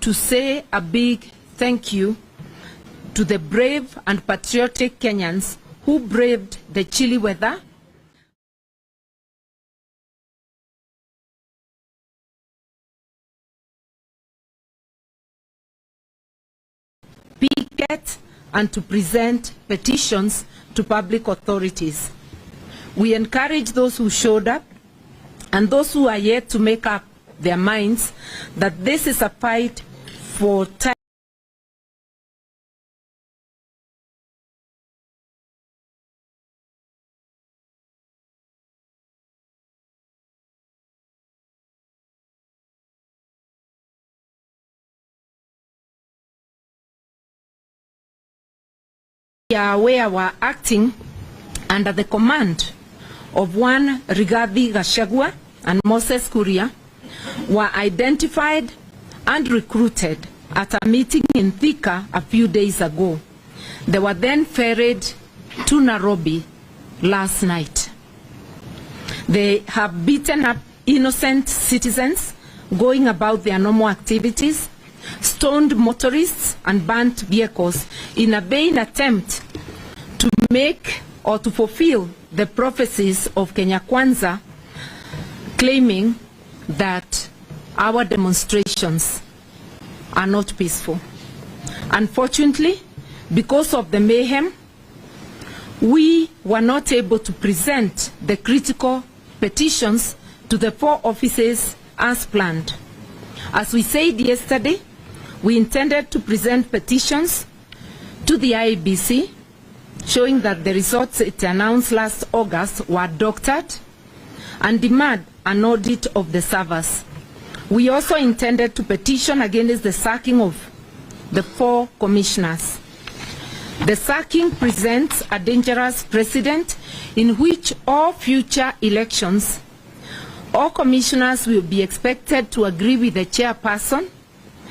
to say a big thank you to the brave and patriotic Kenyans who braved the chilly weather picket and to present petitions to public authorities. We encourage those who showed up and those who are yet to make up their minds that this is a fight for time. We are aware were acting under the command of one Rigathi Gachagua and Moses Kuria, were identified and recruited at a meeting in Thika a few days ago. They were then ferried to Nairobi last night. They have beaten up innocent citizens going about their normal activities, stoned motorists and burnt vehicles in a vain attempt to make or to fulfill the prophecies of Kenya Kwanza, claiming that our demonstrations are not peaceful. Unfortunately, because of the mayhem, we were not able to present the critical petitions to the four offices as planned. As we said yesterday, we intended to present petitions to the IEBC showing that the results it announced last August were doctored and demand an audit of the servers. We also intended to petition against the sacking of the four commissioners. The sacking presents a dangerous precedent in which all future elections, all commissioners will be expected to agree with the chairperson,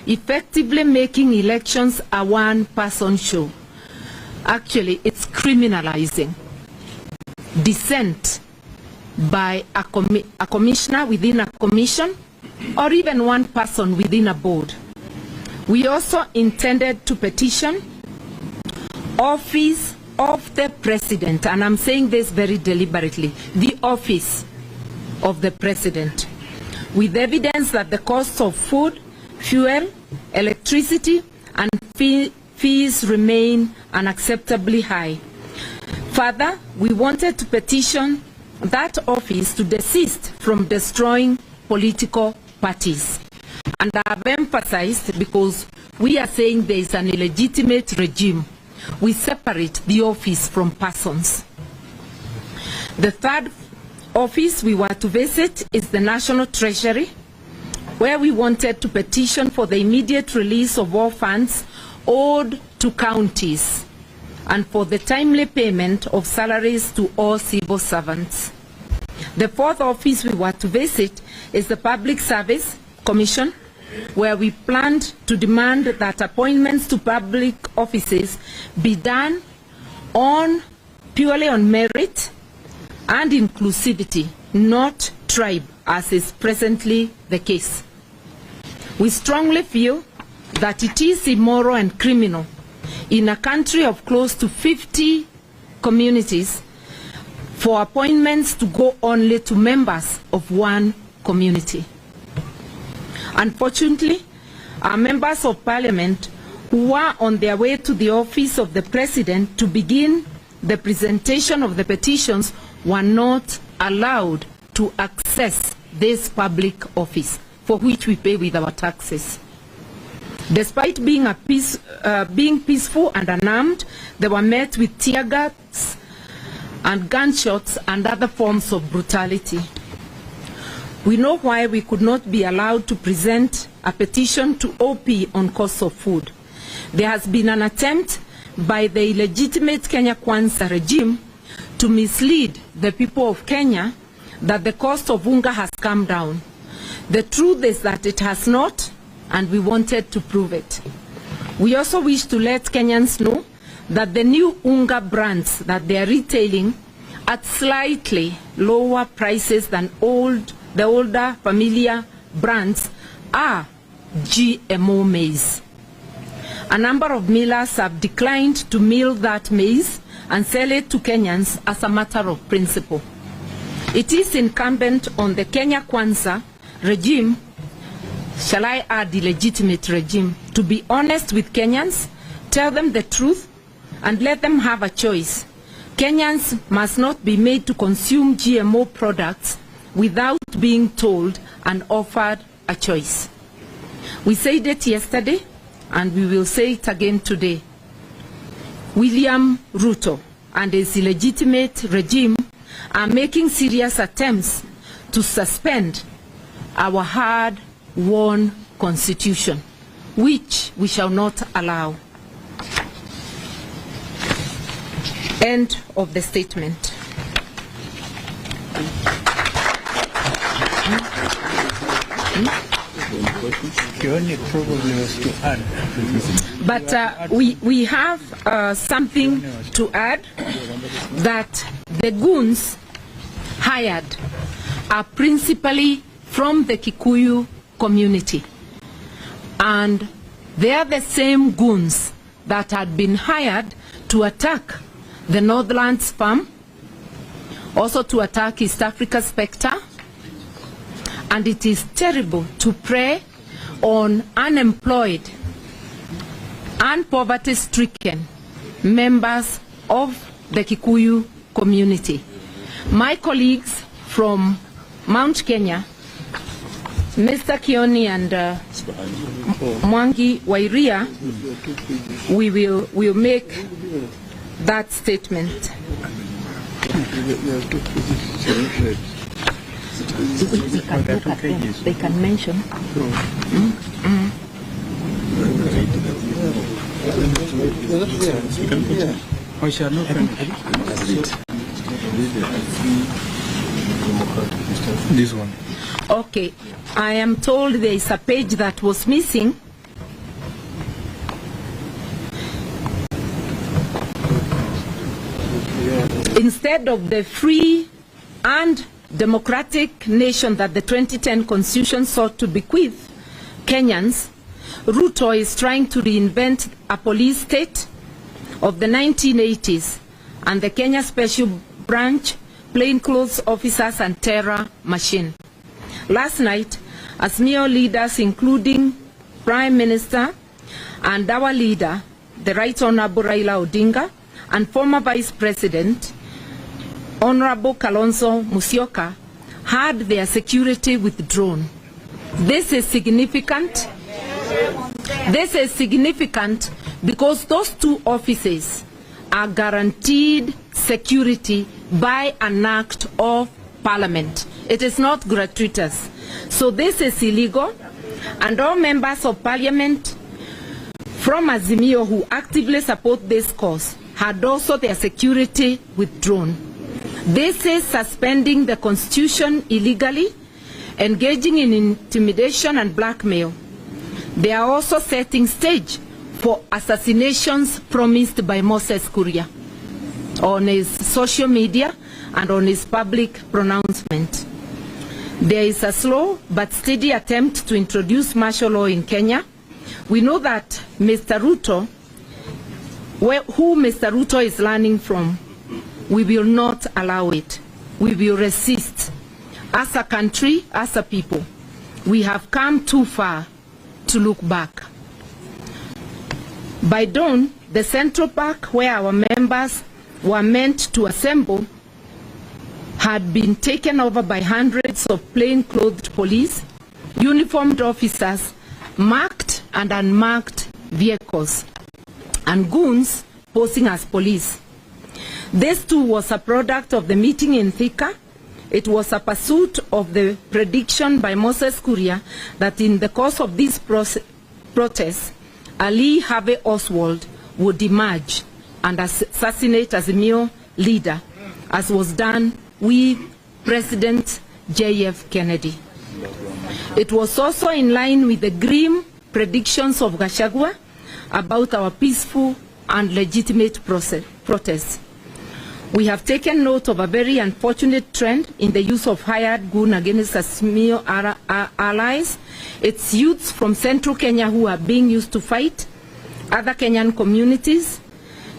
effectively making elections a one-person show. Actually, it's criminalizing dissent by a commissioner within a commission or even one person within a board. We also intended to petition office of the president, and I'm saying this very deliberately, the office of the president, with evidence that the cost of food, fuel, electricity, and fees remain unacceptably high. Further, we wanted to petition that office to desist from destroying political parties. And I've emphasized, because we are saying there is an illegitimate regime, we separate the office from persons. The third office we were to visit is the National Treasury, where we wanted to petition for the immediate release of all funds owed to counties and for the timely payment of salaries to all civil servants. The fourth office we were to visit is the Public Service Commission, where we planned to demand that appointments to public offices be done purely on merit and inclusivity, not tribe, as is presently the case. We strongly feel that it is immoral and criminal in a country of close to 50 communities for appointments to go only to members of one community. Unfortunately, our members of parliament who were on their way to the office of the president to begin the presentation of the petitions were not allowed to access this public office, for which we pay with our taxes. Despite being peaceful and unarmed, they were met with tear gas and gunshots and other forms of brutality. We know why we could not be allowed to present a petition to OP on cost of food. There has been an attempt by the illegitimate Kenya Kwanza regime to mislead the people of Kenya that the cost of unga has come down. The truth is that it has not, and we wanted to prove it. We also wish to let Kenyans know that the new unga brands that they are retailing at slightly lower prices than the older familiar brands are GMO maize. A number of millers have declined to mill that maize and sell it to Kenyans as a matter of principle. It is incumbent on the Kenya Kwanza regime, shall I add illegitimate regime, to be honest with Kenyans, tell them the truth, and let them have a choice. Kenyans must not be made to consume GMO products without being told and offered a choice. We said it yesterday, and we will say it again today. William Ruto and his illegitimate regime are making serious attempts to suspend our hard-won constitution, which we shall not allow. End of the statement. The only probably was to add. But we have something to add, that the goons hired are principally from the Kikuyu community. And they are the same goons that had been hired to attack the Northlands farm, also to attack East Africa Spectre. And it is terrible to prey on unemployed and poverty-stricken members of the Kikuyu community. My colleagues from Mount Kenya, Mr. Kioni and Mwangi Wairia, we will make that statement. We can look at them. They can mention. This one. Okay. I am told there is a page that was missing. Instead of the free and democratic nation that the 2010 Constitution sought to bequeath Kenyans, Ruto is trying to reinvent a police state of the 1980s and the Kenya Special Branch, plainclothes officers and terror machine. Last night, Azimio leaders, including Prime Minister and our leader, the Right Honorable Raila Odinga, and former Vice President, Honorable Kalonzo Musyoka, had their security withdrawn. This is significant. This is significant because those two offices are guaranteed security by an act of parliament. It is not gratuitous. So this is illegal, and all members of parliament from Azimio who actively support this cause had also their security withdrawn. This is suspending the constitution illegally, engaging in intimidation and blackmail. They are also setting stage for assassinations promised by Moses Kuria on his social media and on his public pronouncement. There is a slow but steady attempt to introduce martial law in Kenya. We know that Mr. Ruto, who Mr. Ruto is learning from, we will not allow it. We will resist. As a country, as a people, we have come too far to look back. By dawn, the Central Park where our members were meant to assemble had been taken over by hundreds of plainclothed police, uniformed officers, marked and unmarked vehicles, and goons posing as police. This too was a product of the meeting in Thika. It was a pursuit of the prediction by Moses Kuria that in the course of this protest, Ali Harvey Oswald would emerge and assassinate Azimio leader, as was done with President J.F. Kennedy. It was also in line with the grim predictions of Gachagua about our peaceful and legitimate protests. We have taken note of a very unfortunate trend in the use of hired goon against Azimio allies. It's youths from Central Kenya who are being used to fight other Kenyan communities.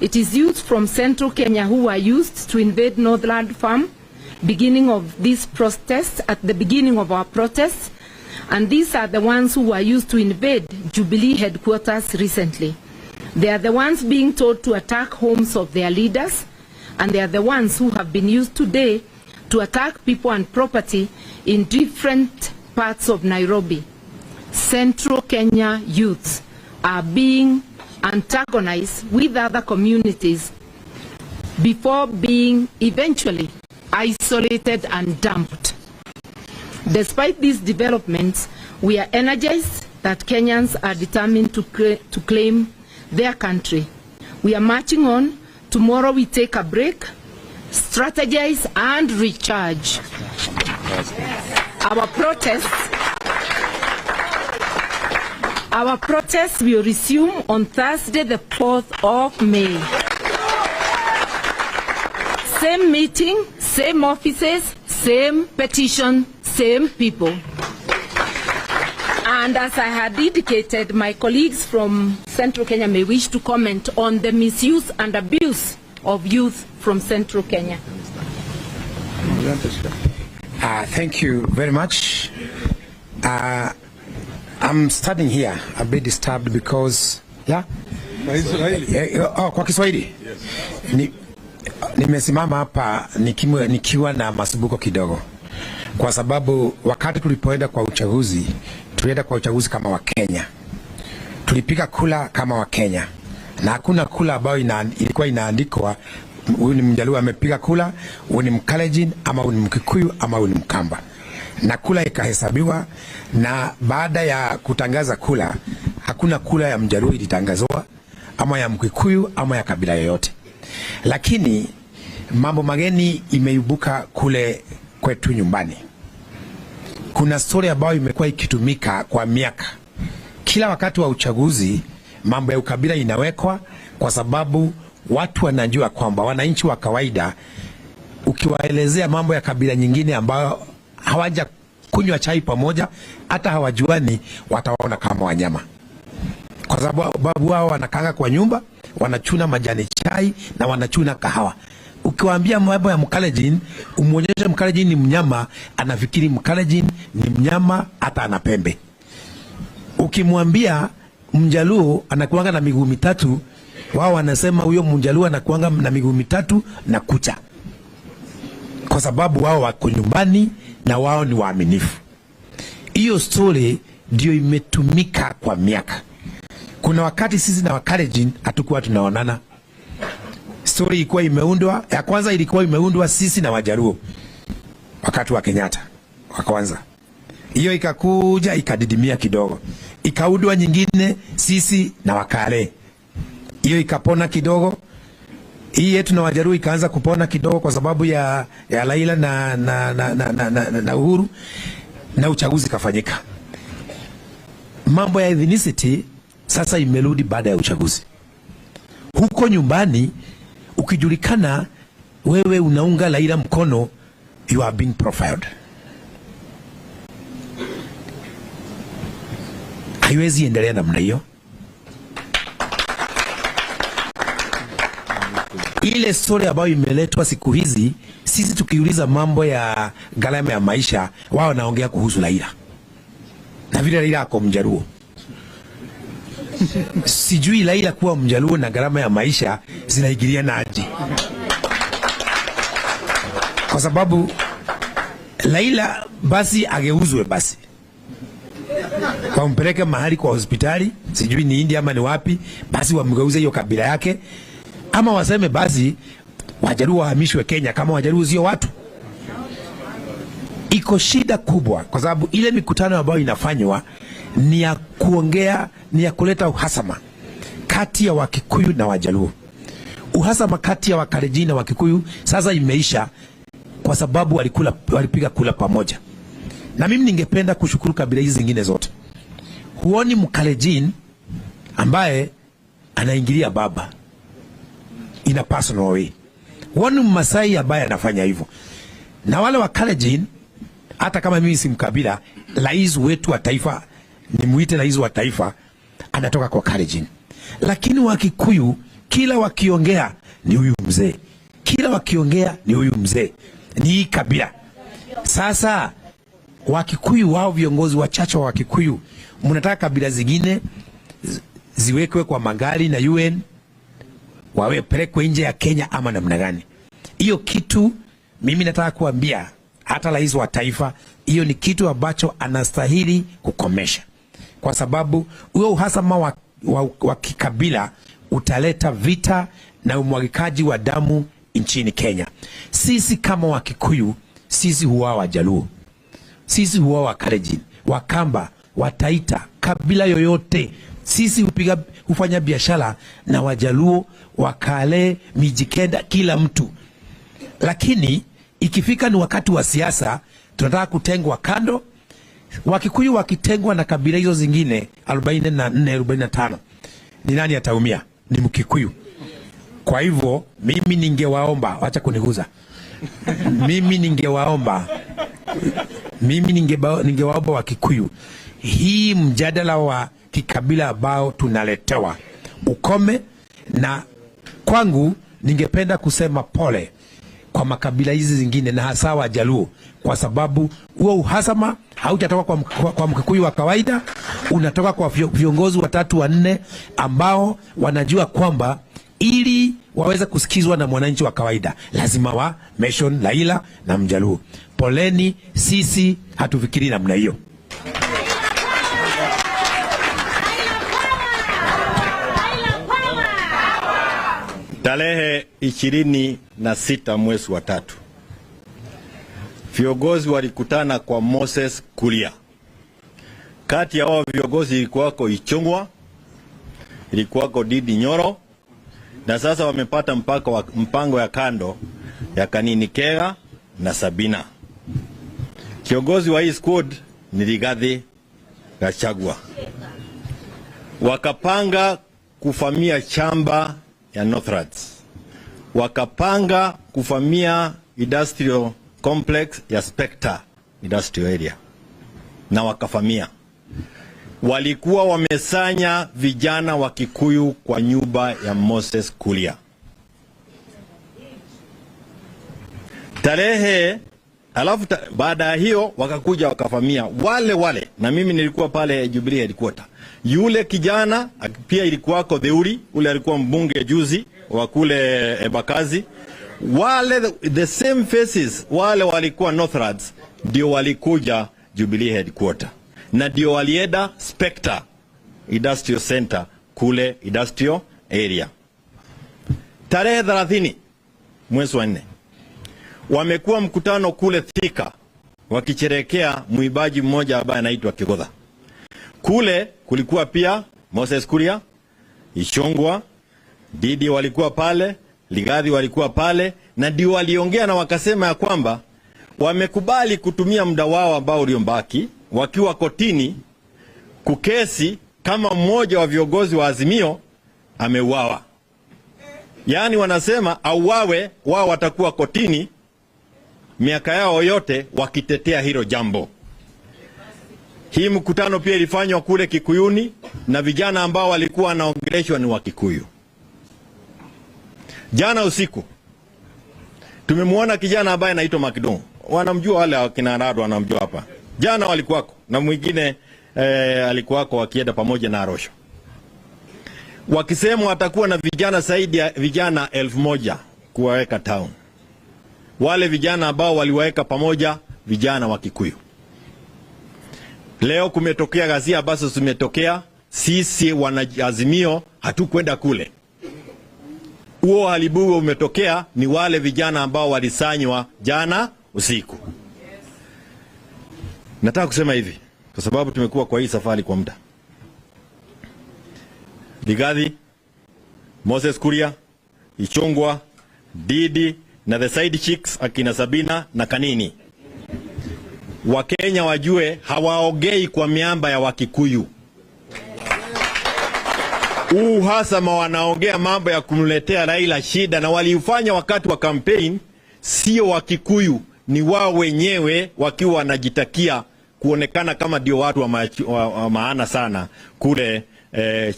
It is youths from Central Kenya who are used to invade Northland Farm, beginning of this protest, at the beginning of our protests. And these are the ones who were used to invade Jubilee headquarters recently. They are the ones being told to attack homes of their leaders, and they are the ones who have been used today to attack people and property in different parts of Nairobi. Central Kenya youths are being antagonized with other communities before being eventually isolated and dumped. Despite these developments, we are energized that Kenyans are determined to claim their country. We are marching on. Tomorrow we take a break, strategize and recharge. Our protests will resume on Thursday, the 4th of May. Same meeting, same offices, same petition, same people. And as I had indicated, my colleagues from Central Kenya may wish to comment on the misuse and abuse of youth from Central Kenya. Thank you very much. I'm standing here a bit disturbed because, yeah? Oh, kwa Kiswahili. Nimesimama hapa nikiwa na masumbuko kidogo kwa sababu wakati tulipoenda kwa uchaguzi, tulienda kwa uchaguzi kama Wakenya, tulipiga kura kama Wakenya, na hakuna kura ambayo ilikuwa inaandikwa huyu ni Mjaluo amepiga kura, huyu ni Mkalenjin ama huyu ni Mkikuyu ama huyu ni Mkamba, na kura ikahesabiwa, na baada ya kutangaza kura, hakuna kura ya Mjaluo ilitangazwa ama ya Mkikuyu ama ya kabila yoyote, lakini mambo mageni imeibuka kule kwetu nyumbani. Kuna story ambayo imekuwa ikitumika kwa miaka. Kila wakati wa uchaguzi mambo ya ukabila inawekwa, kwa sababu watu wanajua kwamba wananchi wa kawaida ukiwaelezea mambo ya kabila nyingine ambayo hawaja kunywa chai pamoja, hata hawajuani, watawaona kama wanyama, kwa sababu wao wanakaanga kwa nyumba, wanachuna majani chai na wanachuna kahawa. Ukiwaambia mambo ya Mkalenjin, umuonyeshe Mkalenjin ni mnyama, anafikiri Mkalenjin ni mnyama hata ana pembe. Ukimwambia Mjaluo anakuanga na miguu mitatu, wao wanasema huyo Mjaluo anakuanga na miguu mitatu na kucha, kwa sababu wao wako nyumbani na wao ni waaminifu. Hiyo story ndio imetumika kwa miaka. Kuna wakati sisi na Wakalenjin hatukuwa tunaonana. Story ilikuwa imeundwa, ya kwanza ilikuwa imeundwa sisi na Wajaluo wakati wa Kenyatta wa kwanza. Hiyo ikakuja ikadidimia kidogo, ikaundwa nyingine sisi na Wakale, hiyo ikapona kidogo. Hii yetu na Wajaluo ikaanza kupona kidogo kwa sababu ya Raila na Uhuru na uchaguzi kafanyika. Mambo ya ethnicity sasa imerudi baada ya uchaguzi. Huko nyumbani ukijulikana wewe unaunga Raila mkono, you are being profiled. Haiwezi endelea namna hiyo. Ile story ambayo imeletwa siku hizi, sisi tukiuliza mambo ya gharama ya maisha, wao wanaongea kuhusu Raila na vile Raila ako Mjaluo. Sijui Raila kuwa Mjaluo na gharama ya maisha zinaingiliana aje, kwa sababu Raila basi ageuzwe, basi wampeleke mahali kwa hospitali, sijui ni India ama ni wapi, basi wamgeuze hiyo kabila yake, ama waseme basi Wajaluo wahamishwe Kenya kama Wajaluo sio watu. Iko shida kubwa, kwa sababu ile mikutano ambayo inafanywa ni ya kuongea, ni ya kuleta uhasama kati ya Wakikuyu na Wajaluo. Uhasama kati ya Wakalenjin na Wakikuyu sasa imeisha, kwa sababu walipiga kula pamoja. Na mimi ningependa kushukuru kabila hizi zingine zote. Huoni Mkalenjin ambaye anaingilia baba in a personal way. Huoni Mmasai ambaye anafanya hivyo. Na wale wa Kalenjin, hata kama mimi si mkabila, rais wetu wa taifa, nimuite rais wa taifa, anatoka kwa Kalenjin. Lakini Wakikuyu kila wakiongea ni huyu mzee, kila wakiongea ni huyu mzee, ni hii kabila. Sasa Wakikuyu wao viongozi wachache wa Wakikuyu, mnataka kabila zingine ziwekwe kwa magari na UN wawepelekwe nje ya Kenya ama namna gani? Hiyo kitu mimi nataka kuambia hata rais wa taifa, hiyo ni kitu ambacho anastahili kukomesha, kwa sababu huo uhasama wa kikabila utaleta vita na umwagikaji wa damu nchini Kenya. Sisi kama Wakikuyu, sisi huwa Wajaluo, sisi huwa Wakalenjin, Wakamba, Wataita, kabila yoyote sisi hufanya biashara na Wajaluo, Wakale, Mijikenda, kila mtu. Lakini ikifika ni wakati wa siasa, tunataka kutengwa kando. Wakikuyu wakitengwa na kabila hizo zingine 44, 45, ni nani ataumia? Ni Mkikuyu. Kwa hivyo mimi ningewaomba, wacha kuniguza. Mimi ningewaomba, mimi ningewaomba Wakikuyu, hii mjadala wa kikabila ambao tunaletewa ukome. Na kwangu ningependa kusema pole kwa makabila hizi zingine na hasa Wajaluo, kwa sababu huo uhasama hautatoka kwa Mkikuyu wa kawaida, unatoka kwa viongozi watatu wanne ambao wanajua kwamba ili waweze kusikizwa na mwananchi wa kawaida lazima wa mention Raila na Mjaluo. Poleni, sisi hatufikiri namna hiyo. Tarehe 26 mwezi wa 3 viongozi walikutana kwa Moses Kuria. Kati ya hao viongozi ilikuwako Ichung'wa, ilikuwako Ndindi Nyoro, na sasa wamepata mpango ya kando ya Kanini Kega na Sabina. Kiongozi wa hii squad ni Rigathi Gachagua. Wakapanga kufamia chamba ya Northlands, wakapanga kufamia industrial complex ya Spectre industrial area, na wakafamia. Walikuwa wamesanya vijana wa Kikuyu kwa nyumba ya Moses Kuria. Tarehe alafu baada ya hiyo wakakuja wakafamia wale wale, na mimi nilikuwa pale Jubilee headquarter. Yule kijana pia ilikuwako Theuri, ule alikuwa mbunge juzi wa kule Embakasi. Wale the same faces wale walikuwa Northlands ndio walikuja Jubilee headquarter, na ndio walienda Spectre Industrial Center kule industrial area. Tarehe 30 mwezi wa 4 wamekuwa mkutano kule Thika wakicherekea mwimbaji mmoja ambaye anaitwa Kigodha. Kule kulikuwa pia Moses Kuria, Ichung'wa, Ndindi walikuwa pale, Rigathi walikuwa pale, na ndio waliongea na wakasema ya kwamba wamekubali kutumia muda wao ambao uliobaki wakiwa kotini kukesi kama mmoja wa viongozi wa Azimio ameuawa. Yaani wanasema auawe, wao watakuwa kotini miaka yao yote wakitetea hilo jambo. Hii mkutano pia ilifanywa kule Kikuyuni na vijana ambao walikuwa wanaongeleshwa ni wa Kikuyu. Jana usiku tumemwona kijana ambaye anaitwa Makidong. Wanamjua wale wakina Rado, wanamjua hapa. Jana walikuwako na mwingine alikuwako wakienda pamoja na Arosho. Wakisema watakuwa na vijana zaidi ya vijana 1000 kuwaweka town. Wale vijana ambao waliwaweka pamoja vijana wa Kikuyu. Leo kumetokea ghasia ambazo zimetokea. Sisi wanaazimio hatukwenda kule. Huo uharibifu umetokea ni wale vijana ambao walisanywa jana usiku. Nataka kusema hivi kwa sababu tumekuwa kwa hii safari kwa muda. Rigathi, Moses Kuria, Ichung'wa, Ndindi na the side chicks akina Sabina na Kanini. Wakenya wajue hawaongei kwa miamba ya Wakikuyu. Huu uhasama wanaongea mambo ya kumletea Raila shida, na waliufanya wakati wa campaign, sio Wakikuyu, ni wao wenyewe wakiwa wanajitakia kuonekana kama ndio watu wa maana sana kule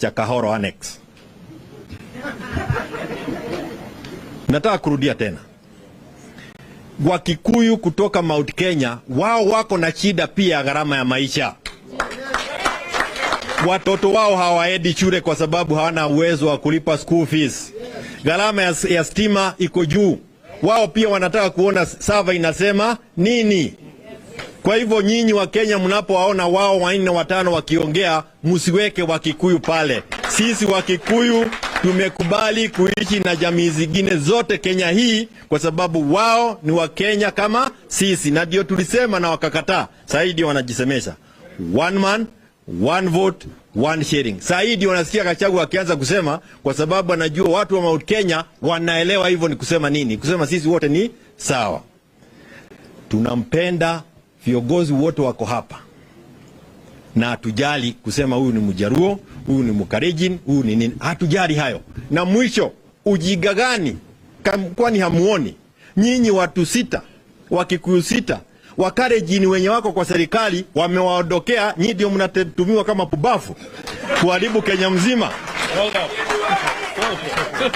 Chakahoro Annex. Nataka kurudia tena, Wakikuyu kutoka Mount Kenya wao wako na shida pia ya gharama ya maisha. Watoto wao hawaendi shule kwa sababu hawana uwezo wa kulipa school fees. Gharama ya stima iko juu. Wao pia wanataka kuona sava inasema nini. Kwa hivyo nyinyi wa Kenya mnapowaona wao wanne watano wakiongea, msiweke Wakikuyu pale. Sisi Wakikuyu tumekubali kuishi na jamii zingine zote Kenya hii kwa sababu wao ni Wakenya kama sisi, na ndio tulisema na wakakataa. Sasa ndio wanajisemesha one man one vote one sharing. Sasa ndio wanasikia Gachagua akianza kusema, kwa sababu anajua watu wa Mount Kenya wanaelewa hivyo ni kusema nini, kusema sisi wote ni sawa. Tunampenda viongozi wote wako hapa, na hatujali kusema huyu ni Mjaruo, huyu ni Mkalenjin, huyu ni nini, hatujali hayo. Na mwisho, ujinga gani? Kwani hamuoni nyinyi watu sita, Wakikuyu sita, Wakalenjin wenye wako kwa serikali wamewaondokea, nyinyi ndio mnatumiwa kama pubafu kuharibu Kenya mzima.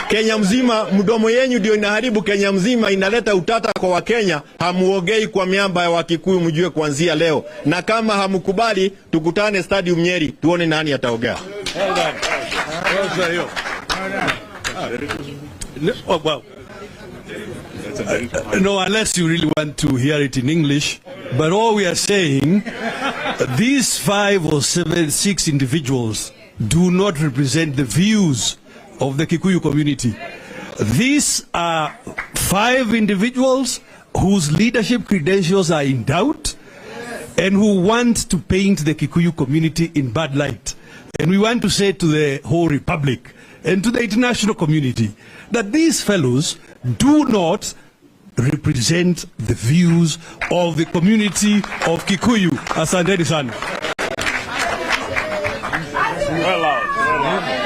Kenya mzima, mdomo yenyu ndio inaharibu Kenya mzima, inaleta utata kwa Wakenya. Hamuongei kwa miamba ya Wakikuyu, mjue kuanzia leo. Na kama hamkubali, tukutane Stadium Nyeri tuone nani ataongea. Oh, well. No, unless you really want to hear it in English. But all we are saying, these 5 or 7, 6 individuals do not represent the views of the Kikuyu community. These are 5 individuals whose leadership credentials are in doubt and who want to paint the Kikuyu community in bad light. And we want to say to the whole republic and to the international community that these fellows do not represent the views of the community of Kikuyu. Asanteni sana. Well out.